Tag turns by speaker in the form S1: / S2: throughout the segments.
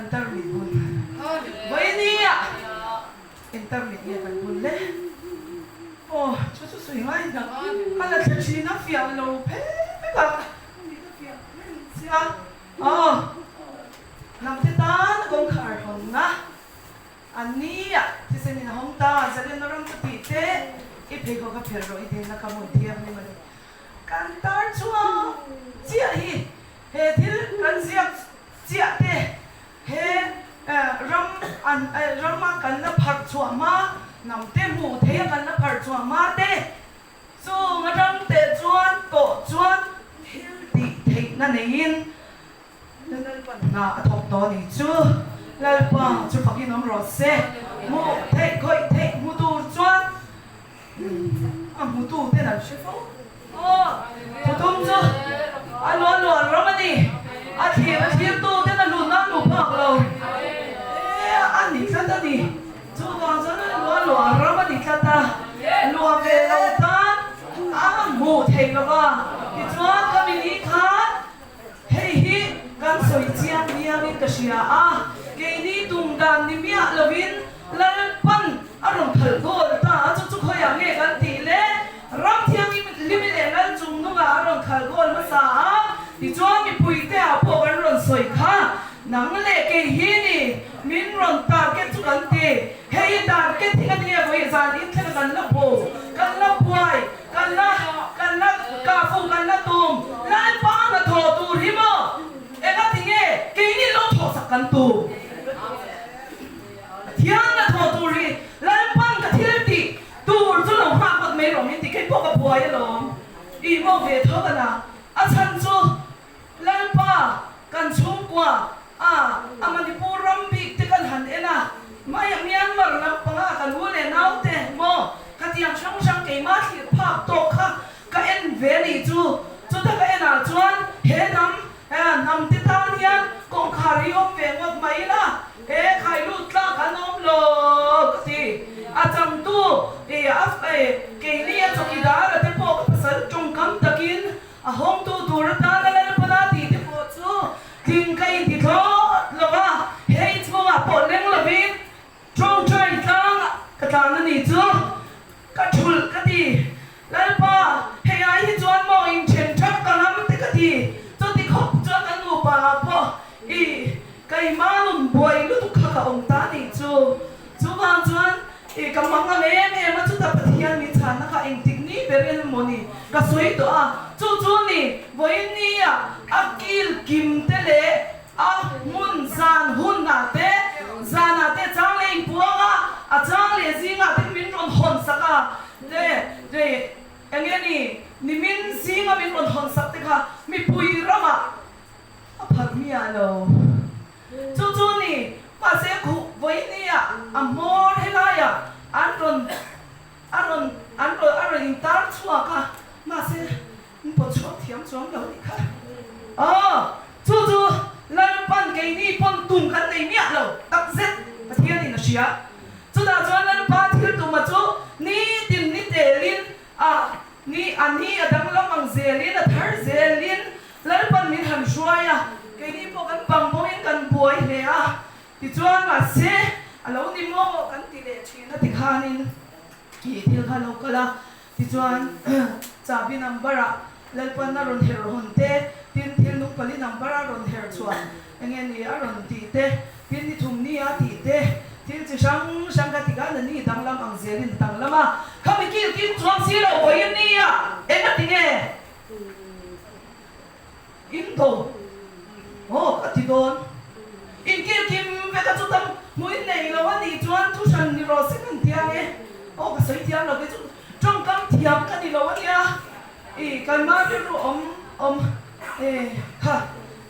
S1: Kan tarmit bun. Vawinia eng tarmit nge kan bun le? Aw, chu chu sawi ngai hnap. A la thla thin a, fiah lo phe vek a. Ka mit a fiah reng sia. Aw, hnamte tan kawngkhar hawnna a nia, thisen in a hawng ta, zalenna ram chu tih te, i pheikhawk a phelh rawh i dinna ka hmun thianghlim a ni. Kan tar chhuak chiah hi he thil kan ziak chiah te he ram an rama kan la pharh chhuah hma hnam te hmuh theih a kan la pharh chhuah hma te chung atang teh chuan tawh chuan thil tih theihna neiin Lalpan hna a thawk tawh a nih chu. Lalpa chu fakin awm rawh se. Hmuh theih khawih theih hmu tur chuan a hmutu ten an hre fo. Thutum chu a luah luah ram a ni. A thlir a thlirtu ten a lut nan hmu phak lo. E a ni tlat a ni. Chuvang chuan a luah luah ram a ni tlat a. Luah ve lo tan a hmuh theih lo va. Tichuan ka mini khan Hei hi kan sawi chiang viauin ka hria a, keini tum dan ni miah lovin Lalpan a rawn khalh goal ta a, chu chu khawiah nge kan tih le? Ram Thianghlimlimi leh Lal Chungnunga a rawn khalh goal hmasa a, tichuan mipuite ah pawh kan rawn sawi kha, nang leh kei hi ni min rawn target chu kan ti, hei hi target hi ka nia vawi zan inthleng a kan la bo, kan la buai. Kan la, kan la kah fuh kan la tum. Lalpa hna thawh tur hi maw? Enga ti nge keini lo thawh sak kan tum? Pathian hna thawh tur hi Lalpan ka thil tih tur chu lo nghak ngawt mai rawh min ti. Kei pawh ka buai alawm. Ih maw ve tho ka na. A chhan chu Lalpa kan chhungkua a a Manipur ram bik te kan han en a, mai a Myanmar lampanga kan u leh nau te maw khatiang hrang hrang keimah thlir phak tawk kha ka en ve a nih chu. Chuta ka en ah chuan he hnam hnam te tan hian kawngkhar hi awm ve ngawt mai ila he khai lut tlak an awm lo ka ti. A changtu keini a chawkidar a te pawh ka pasal tawngkam takin A hawngtu tur atana Lalpana tih te pawh chu tling ka inti thlawt lo va, he inchhungah pawh leng lovin tawngtai tlangah ka tlan a ni chu ka thulh ka ti. Lalpa, hei ai hi chuan maw inthen that ka ngam te ka ti. Chuti khawp chuan kan nupa ah pawh i keimah nun buai lutuk kha ka awm ta nih chu. Chuvang chuan i ka mang ang em em a, chuta Pathian min chhanna kha engtik ni ber en maw ni ka sawi tawh a, chu chu ni vawiin nia a kil kim te leh a hmun zan hunah te zanah te chang leh inpuang a, a chang leh zingah te min rawn hawn sak a, le le enge ni nimin zinga min rawn hawn sak te kha mipui ramah a phalh miah lo. Chu chu ni, mahse khuh vawinia a hmawr helaiah an rawn a rawn an rawn a rawn intar chhuak a, mahse an pawt chhuak thiam chuang lo nih kha. Aw, chu chu Lalpan keini pawn tum kan nei miah lo takzet Pathianin a hria. Chutah chuan Lalpa thil tuma chu nitin ni telin a ni a ni a danglam ang zelin a thar zelin Lalpan min han hruai a, keini pawh kan bang bawngin kan buai hle a, tichuan mahse a lo ni maw kan ti leh thin a tikhanin tih thil kha a lo kal a, tichuan chahbi number ah Lalpan a rawn herh hawn te, tin thil nung pali number a rawn herh chhuah eng nge ni a rawn tih te, tin ni thum ni a tih te, thil chi hrang hrang kha tikhan a ni danglam ang zelin a danglam a, khami kil kim chuang si lo vawiin ni a eng a ti nge? In do aw ka ti dawn. In kil kim vek a chuta hmuh in nei lo a nih chuan thu hran ni rawh se kan tia nge aw ka sawi thiam lo kei chu tawngkam thiam ka ni lo a nia i keimah rilru awm awm e kha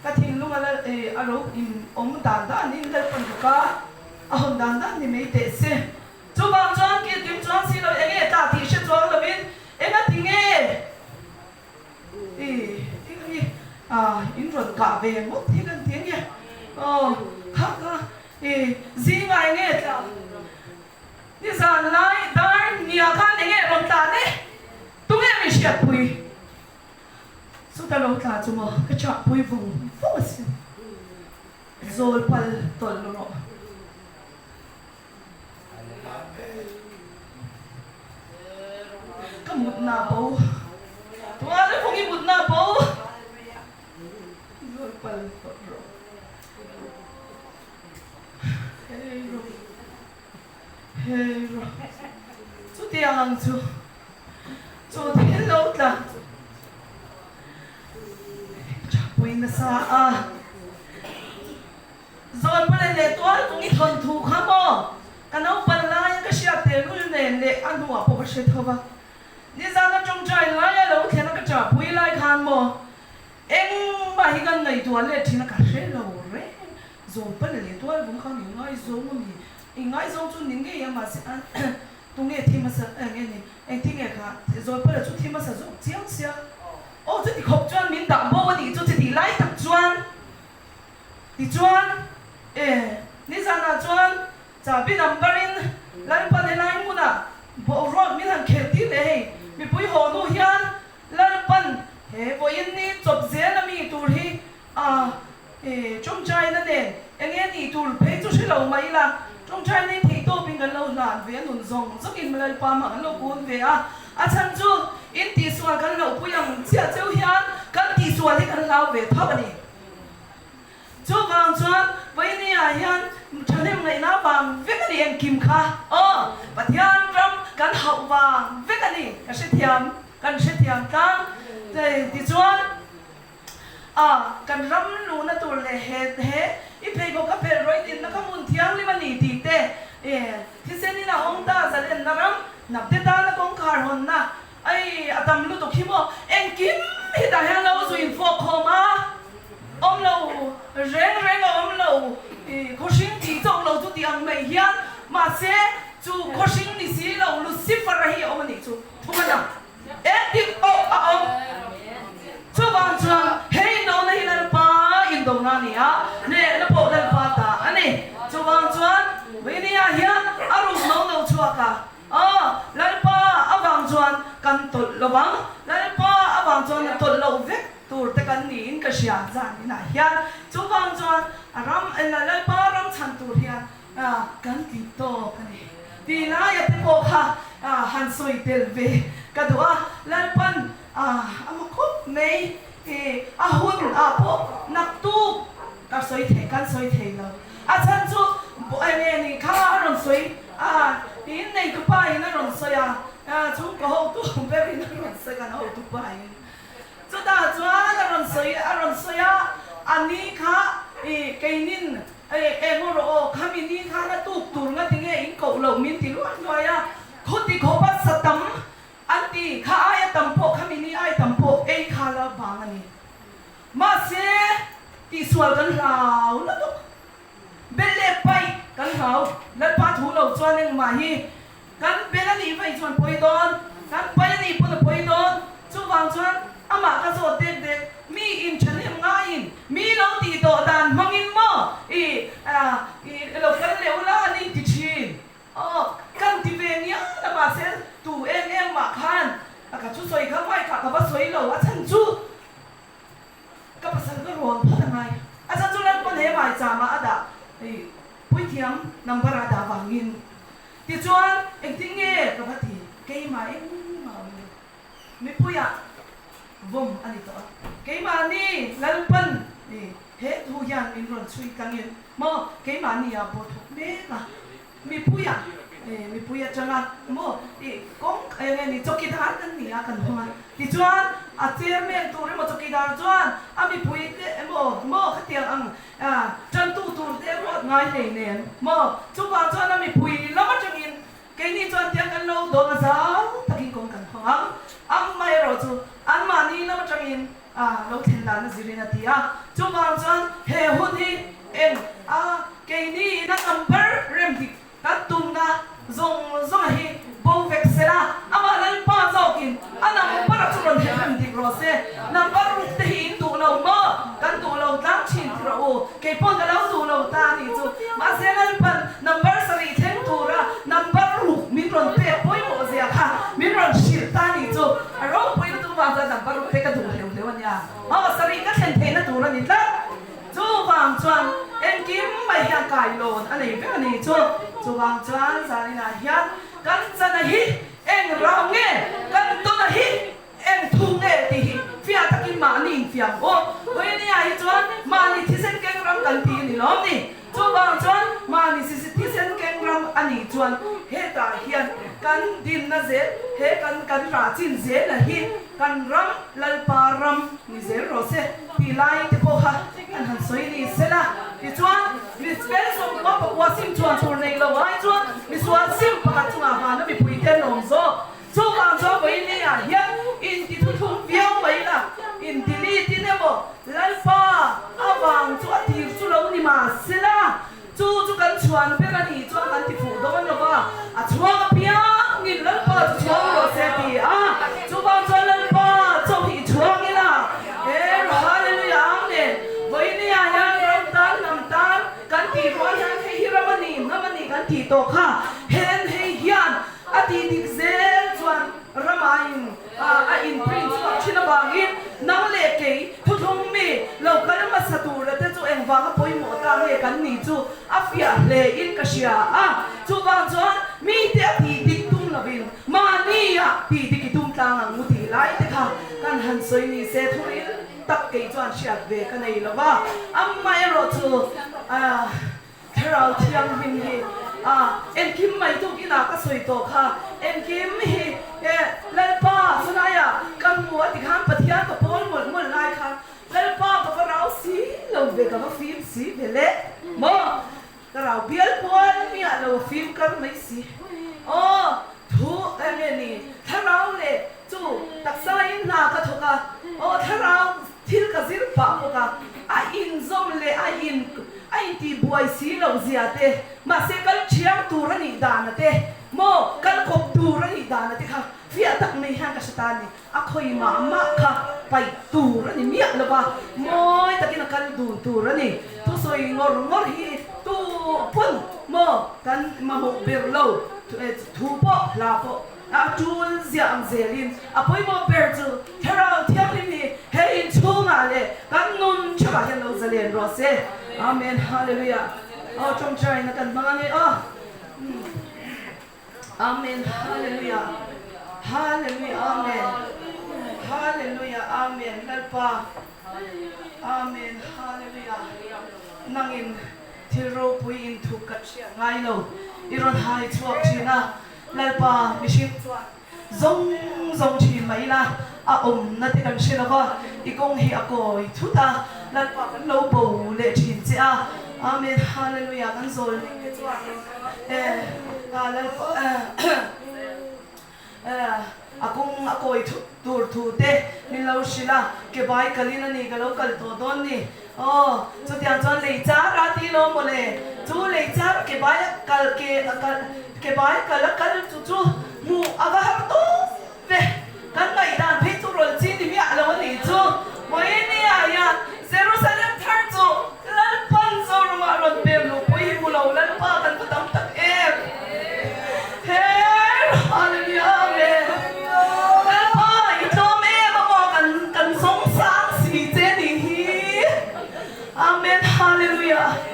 S1: ka thinlung a la e a ro in awm dan dan in Lalpan ka ka a hawn dan dan ni mai teh se. Chuvang chuan kil kim chuang si lo enge tla tih hre chuang lovin engati nge i thil hi in rawn kah ve ngawt hi kan ti enge aw kha kha i zingah enge tla nizan lai dar nia khan enge rawn tlan e tunge min hriatpui chuta lo tla chu maw ka chahpui vung vung asin. Zawlpal tawlh rawh. Ka mutna bo. Tual vung i mutna bo. Zawlpal tawlh rawh. Hei rawh. Hei rawh. Chutiang ang chu. Chu thil lo tla chu. Thapui nasa a. Zawlpale leh tualvung i thawn thu kha maw? Ka naupan laia ka hriat tehlul nen leh a hnuah pawh ka hre tho va. Nizana tawngtai laia lo thlen a ka ṭahpui lai khan maw engmah hi kan ngaihtuah let ṭhin a ka hre lo reng. Zawlpale leh tualvung khan i ngaizawng a mi? I ngaizawng chu ni ngei a mahse tunge thi hmasa nge ni? Engtin nge kha Zawlpale chu thi hmasa zawk chiang sia? Aw chuti khawp chuan min dah bo a nih chu chutih lai tak chuan Tichuan, e, nizanah chuan chahbi number-in Lalpan helai hmunah boruak min han khelh tir leh hei, mipui haw hnu hian Lalpan he vawiin ni chawp zel a mi tur hi a, e, tawngtaina nen eng nge nih tur phei chu hre lo mah ila, tawngtaina in theih tawpin kan lo hlan ve a, nun zawng zawngin Lalpa mah kan lo kun ve a, a chhan chu in tihsual kan hlauhpui ang chiah cheu hian kan tihsual hi kan hlau ve tho a ni. Chuvang chuan Vawinia hian thahnem ngaihna vang vek a ni engkim kha aw, Pathian ram kan hauh vang vek a ni ka hrethiam, kan hrethiam tlang. Tichuan a kan ram luhna tur leh he he i pheikhawk ka phelh rawih dinna kha hmun thianghlim a ni tih te, thisenin a hawng ta zalenna ram, hnamte tana kawngkhar hawnna Ai, a tam lutuk hi maw? Engkim hi tah hian lo zu infawk khawm a, awm lo reng reng a awm lo, i khawhring tih chauh lo chu tih ang mai hian, mahse chu khawhring ni si lo Lucifer-a hi a awm a nih chu, thung a dang engtik pawh a awm. Chuvang chuan he indona hi Lalpa indona a ni a, hnehna pawh Lalpa ta a ni. Chuvang chuan Vainia hian a ruk no no chhuak a, Aw, Lalpa avang chuan kan tawlh lo vang, Lalpa avang chuan a tawlh loh vek tur te kan niin ka hria zan inah hian. Chuvang chuan a ram, Lalpa ram chhan tur hian kan tih tawk a ni. Tih laia te pawh kha han sawi tel ve ka duh a, Lalpan a ma khawp mai, a hun ah pawh naktuk ka sawi thei, kan sawi thei lo. A chhan chu eng nge ni kha a rawn sawi a, in neitu pa in a rawn sawi a, chhungkaw hotu ber in a rawn sawi kan hotu pa in. Chutah chuan a rawn sawi a rawn sawi a, a ni kha i keinin eng rawh aw khami ni khan a tuk tur nga tinge in koh loh min ti luai luai a, khuti khawpa sa tam an ti kha aia tam pawh khami ni ai tam pawh ei kha la vang a ni. Mahse, tihsual kan hlau lutuk. Bel leh paih kan hlau. Lalpa thu lo chuan engmah hi kan bel a nih vaih chuan pawi dawn, kan paih a nih pawn a pawi dawn. Chuvang chuan amah ka zawt dek dek, mi in thahnem ngaiin mi lo tih tawh dan hmangin maw i i lo kal leh ula an inti thin. Aw, kan ti ve ngial a mahse tu em em mah khan ka thusawi kha mic ah ka va sawi lo a chhan chu. Ka pasal ka rawn phawt a ngai. A chhan chu Lalpawn he maicham ah a dah hei puithiam number ah a dah vangin. Tichuan engtin nge ka va ti keimah engmah awm lo. Mipuiah vawm a ni tawh a. Keimahni Lalpan he thu hian min rawn chhui tlangin maw keimahni ah pawh thawk mek a. Mipuia eh mipui atanga maw ih kawng eng nge ni chawkidar kan ni a kan hawng a tichuan a chairman tur emaw chawkidar chuan a mipui te emaw maw khatiang ang ah tantu tur te ruat ngai hlei nen maw chuvang chuan a mipui lam atangin keini chuan tiang kan lo dawn a zau takin kawng kan hawng ang amaherawh chu anmahni lam atangin ah lo thlen dan a zirin a ti a chuvang chuan he hun hi eng a keini in a number rem dik kan tumna zawng zawng a hi bo vek se la amah Lalpa zawkin a number a chu rawn heh rem dik rawh se number ruk te hi in duh lo maw kan duh lo tlang thin ti rawh u keipawn ka lo duh lo ta a nih chu mahse Lalpan number sarih thleng tura number ruk min rawn pek pawimawh zia kha min rawn hrilh ta a nih chu. A ropui lutuk vang chuan number ruk te ka duh hleuh hleuh a nia. Aw, sarih ka thlen theihna tur a ni tlat. Chuvang chuan e. Engkim mai hian kailawn a nei vek a ni chu. Chuvang chuan zaninah hian kan chana hi eng rau nge kan tawna hi eng thu nge tih hi fiah takin mahni infiam aw. Vawinia hi chuan mahni thisen keng ram kan ti a ni lawm ni. Chuvang chuan mahni thisen keng ram a nih chuan hetah hian kan dinna zel he kan kan rah chin zela hi kan ram Lalpa ram ni zel rawh se tih lai te pawh kha an han sawi ni sela. Tichuan misual sawmkua pakua sim chuan tur nei lo ai chuan misual sim pakhat chungah vana mipui te an awm zawk. Chuvang chuan vawiin ah hian inti thuthlung viau mai la, inti litin emaw Lalpa avang chu a tir chu lo ni mah sela, chu chu kan chhuan ber a nih chuan kan ti fuh dawn lo va, a chhuang apiangin Lalpa chu chhuang rawh se ti a, chuvang chuan Lalpa chaw hi i chhuang ila, he Hallelujah Amen vawiin ah hian ram tan hnam tan kan tih rual hian hei hi ram a ni hnam a ni kan tih tawh kha, hen hei hian A tih dik zel chuan rama in a in print chhuak thin avangin nang leh kei thuthlung mi lo kal hmasa tura te chu engvanga pawimawh ta nge kan nih chu a fiah hle in ka hria a. Chuvang chuan mite a tih dik tum lovin mahni ah tih dik i tum tlang ang u tih lai te kha kan han sawi ni se thuril tak kei chuan hriat ve ka nei lo va. Amaherawhchu Thlarau Thianghlim hi a engkim mai tuk inah ka sawi tawh kha, engkim hi e Lalpa chulaiah ka hmu a ti khan Pathian ka pawl mawlh mawlh lai khan Lalpa ka va rau si lo ve ka va fim si ve le maw ka rau bial pual miah lo a fim kar mai si aw thu enge ni Thlarau leh chu taksa in hna ka thawk a aw Thlarau Thil ka zir pah bawk a, a inzawm leh a in a intihbuai si loh zia te, mahse kal thiang tur a nih dana te, maw kal kawp tur a nih dana te kha fiah tak mai hian ka hre ta a ni. A khawi mah mah kha paih tur a ni miah lo va, mawi takin a kal dun tur a ni. Thusawi ngawr ngawr hi tu pawn maw kan mamawh ber lo, thu pawh hla pawh. A tul ziah ang zelin a pawimawh ber chu Thlarau Thianghlim hi he inchhungah leh kan nun theuhah hian lo zalen rawh se. Amen Hallelujah. Aw tawngtaina kan hmang ange aw. Amen Hallelujah. Hallelujah Amen. Hallelujah Amen Lalpa. Amen Hallelujah. Nangin thil ropui inthup kan hriat ngai lo i rawn hai chhuak thin a. Lalpa mihring chuan zawng zawng thin mai ila, a awmna te kan hre lova, i kawng hi a kawi thut a, Lalpa kan lo bo leh thin che a, Amen Hallelujah kan zawl mek te chuanin eh Lalpa eh a kawng a kawi thut tur thu te min lo hrilh a, ke bai kalin a ni ka lo kal tawh dawn ni. Aw, chutiang chuan lei char a ti lo maw le? Chu lei char ke bai a kal ke a kal ke bai kal a kal chu chu hmuh a va har tawp ve. Kan ngaihdan phei chu rawl chi ni miah lo a nih chu. Vawinia hian Jerusalem thar chu Lalpan Zorama rawn pem luh pawh hi hmu lo Lalpa kan va tam tak em. Her Hallelujah Amen. Lalpa i tlawm em a maw kan kan zawng sang si che nih hi. Amen Hallelujah.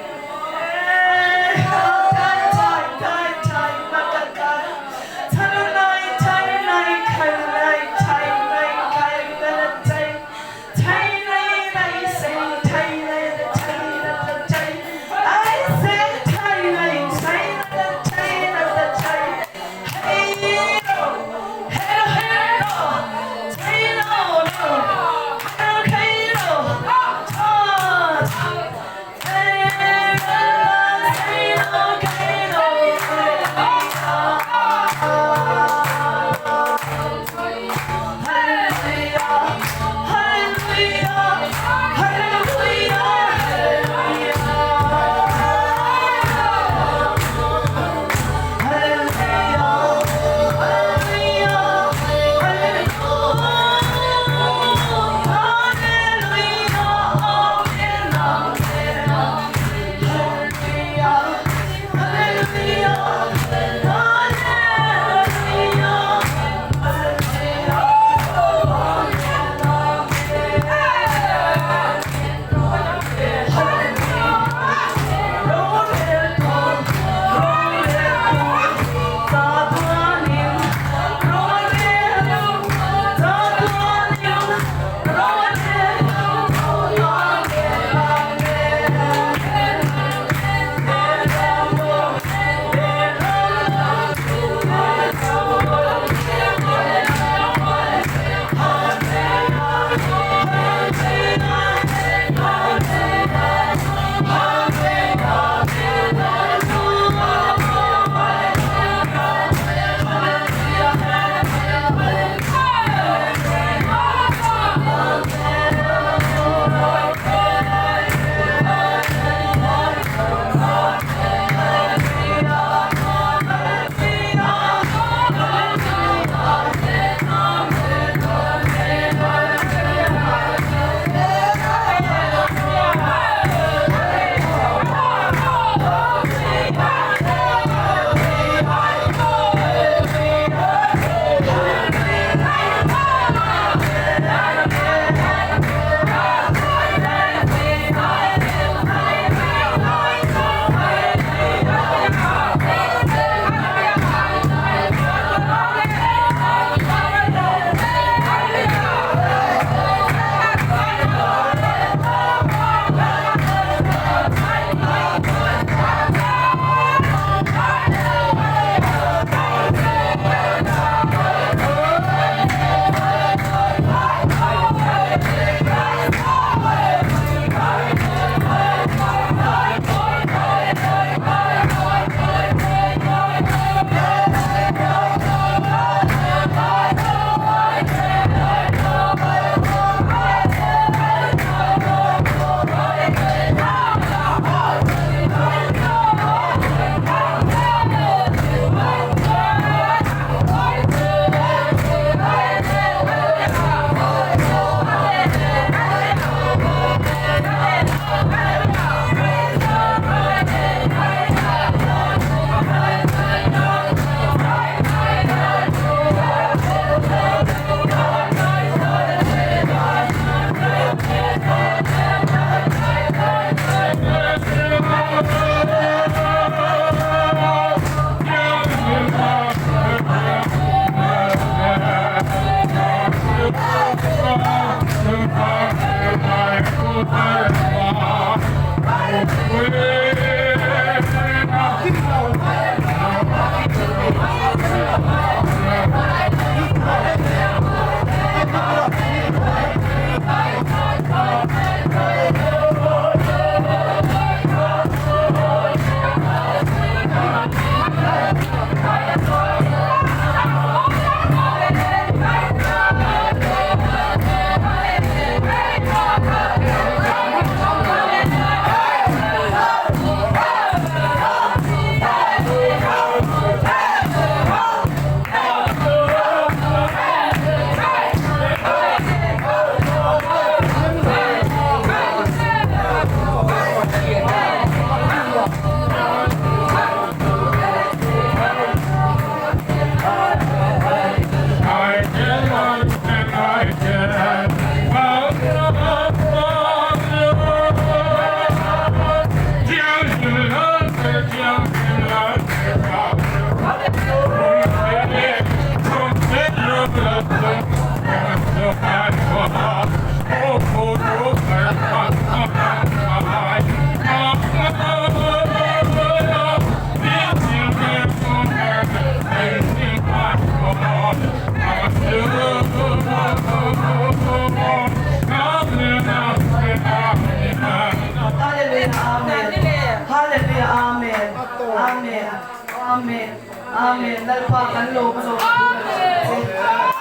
S1: Amen Amen Lalpa kan lawm a lawm a duh a che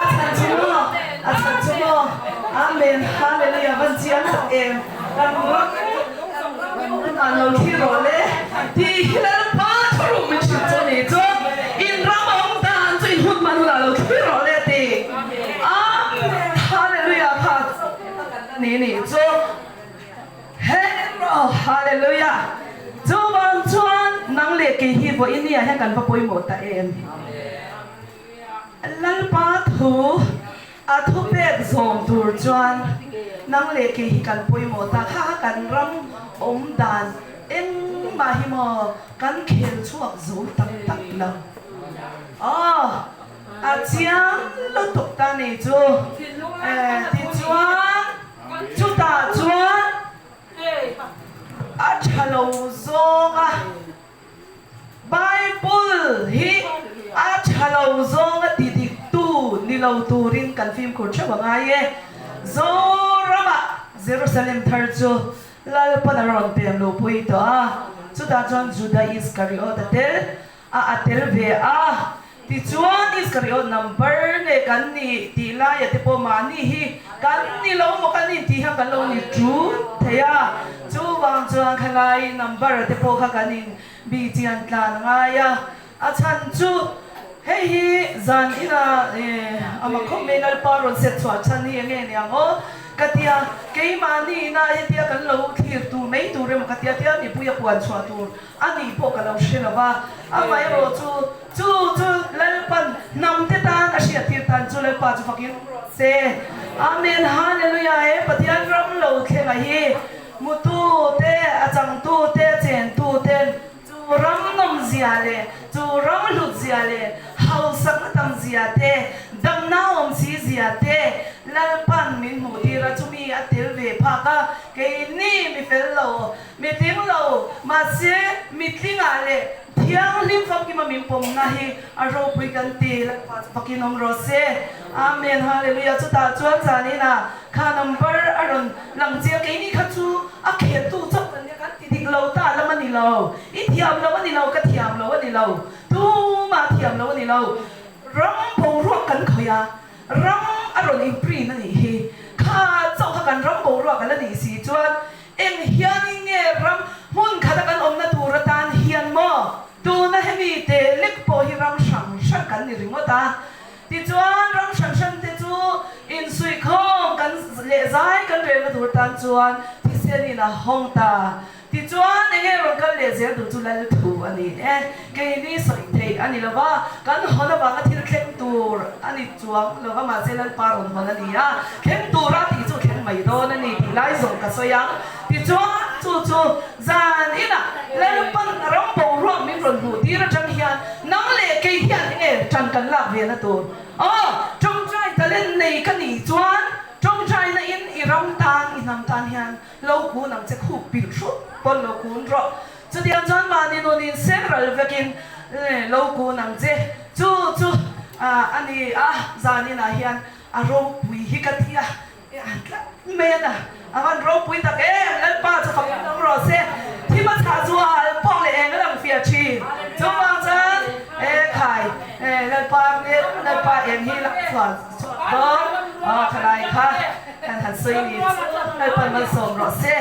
S1: a chhan chu maw a chhan chu maw Amen Hallelujah van chiang tak em kan ram kan ram lo thlir rawh le tih hi Lalpa thuruk min hrilh chu a ni chu in ram a awm dan chu in hun hman hunah lo thlir rawh le ti Amen Hallelujah kha ni nih chu. Hero! Hallelujah! Chuvang chuan nang leh kei hi vawiin ni ah hian kan va pawimawh ta em? Lalpa thu a thupek zawm tur chuan nang leh kei hi kan pawimawh ta. Kha kha kan ram awm dan engmah hi maw kan khel chhuak zo tak tak lo. Aw! A chiang lutuk ta ni chu. Tichuan. Chutah chuan a tha lo zawnga Bible hi a tha lo zawnga ti diktu ni lo turin kan fimkhur theuh a ngai e. Zoramah Jerusalem thar chu Lalpan a rawn pem luhpui tawh a, chutah chuan Juda Iskariot a tel a a tel ve a, tichuan Iskariot number nge kan nih tih laia te pawh mahni hi kan ni lo maw kan intih hian kan lo ni tut thei a, chuvang chuan khalai number te pawh kha kan in bih chian tlan a ngai a, a chhan chu hei hi zan ina a mak khawp mai Lalpa rawn set chhuah chhan hi enge niang aw. Ka tia, keimahni ina hetia kan lo thlir tur mai tur emaw ka tia tia mipui a puan chhuah tur a nih pawh ka lo hre lo va, amaherawh chu chu chu Lalpan hnam te tan a hriat tir tan chu Lalpa chu fakin awm rawh se. Amen Hallelujah he Pathian ram lo thlenga hi hmutu te a changtu te a chentu ten chu ram nawm zia leh chu ram hlut zia leh hausakna tam zia te damna awm si zia te Lalpan min hmuh tir a chumi a tel ve phak a keini mi fel lo Mitling lo, mahse mitlingah leh thianghlim famkima min pawmna hi a ropui kan ti, Lalpa chu fakin awm rawh se. Amen Hallelujah Chutah chuan zaninah kha number a rawn lang chiang keini kha chu a kheltu chauh kan nia kan ti dik lo ta lam a ni lo, i thiam lo a ni lo, ka thiam lo a ni lo, tumah thiam lo a ni lo, ram boruak kan khawih a, ram a rawn inprint a nih hi, kha chauh kha kan ram boruak a la nih si chuan Eng hianin nge ram hmun khata kan awmna tur atan hian maw? Tuna hemi te lek pawh hi ram hrang hrang kan ni ringawt a. Tichuan ram hran hran te chu insuihkhawm kan leh zai kan relna tur tan chuan thisenin a hawng ta. Tichuan enge rawn kal leh zel duh chu lal thu a ni e. Keini sawi theih a ni lo va, kan hawn avanga thil thleng tur a ni chuang lo va, mahse Lalpa rawn hawn a ni a, thleng tura tih chu thleng mai dawn a ni tih lai zawng ka sawi ang. Tichuan chu chu zan inah Lalpan ram boruak min rawn hmuh tir atang hian nang leh kei hian enge tan kan lak ve na tur? Aw, tawngtai talent nei ka nih chuan tawngtaina in i ram tan i hnam tan hian lo kun ang che khup pilh hrut pawn lo kun rawh. Chutiang chuan mahni nun in sem ral vekin lo kun ang che. Chu chu a ni a, zaninah hian a ropui hi ka ti a, e an tlat mai a na. A van ropui tak em, Lalpa chu fak awm rawh se. Thim a chhah chu a al pawh leh eng a lang fiah thin. Chuvang chuan e khai Lalpa Lalpa eng hi lak chhuah chhuak dawn thalai kha kan han sawi ni chu Lalpan malsawm rawh se.